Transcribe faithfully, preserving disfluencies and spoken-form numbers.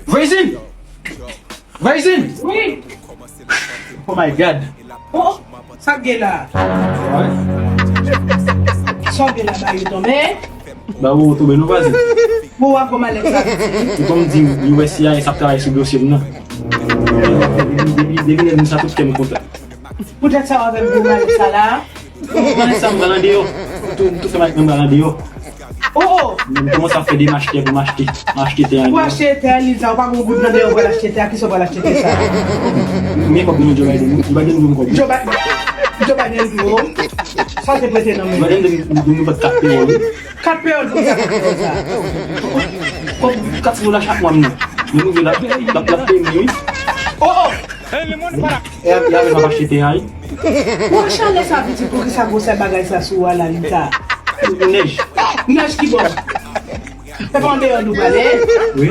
Voisine! Voisine! Wi! Oh my God! Oh, sa k gen la? Sa w gen la, ba yo tonbe? Ba ou tonbe non vwazin. Pou w a kòman lè sa? Ou konn di, U S C I S ap travay sou dosye m nan. Depi, depi lè m sa tout kè m kontan. Poutèt sa w avè m pou malèt sa la? Ou konnen sa m pral andeyò. M tou, m tou fè m ak mwen m pral andeyò. Oh! M kòmanse ap fè demach tè pou m achte. M achte tè an. Pou achte tè an, li sa, ou pa gon goud nan deyò, ou pral achte tè a, kisa ou pral achte tè sa? Men kòb nan men Joe Biden, wi. Joe Biden vle m kòb. Joe Biden, Joe Biden vle w. Sa w te prete nan men. Joe Biden vle m bat kat peyòl, wi. Kat peyòl, pou sa kat peyòl sa? Kòb kat dola chak mwa m nan. Men nou vle l ap, l ap, l ap peye m, wi. Oh, oh! E a, e a, m ap achte tè a, wi. Mwen chalè sa pitit, poukisa gwosè bagay sa sou ou a la, Lita? Nèj. Nèj ki bò? Se pa andeyò nou prale? Wi.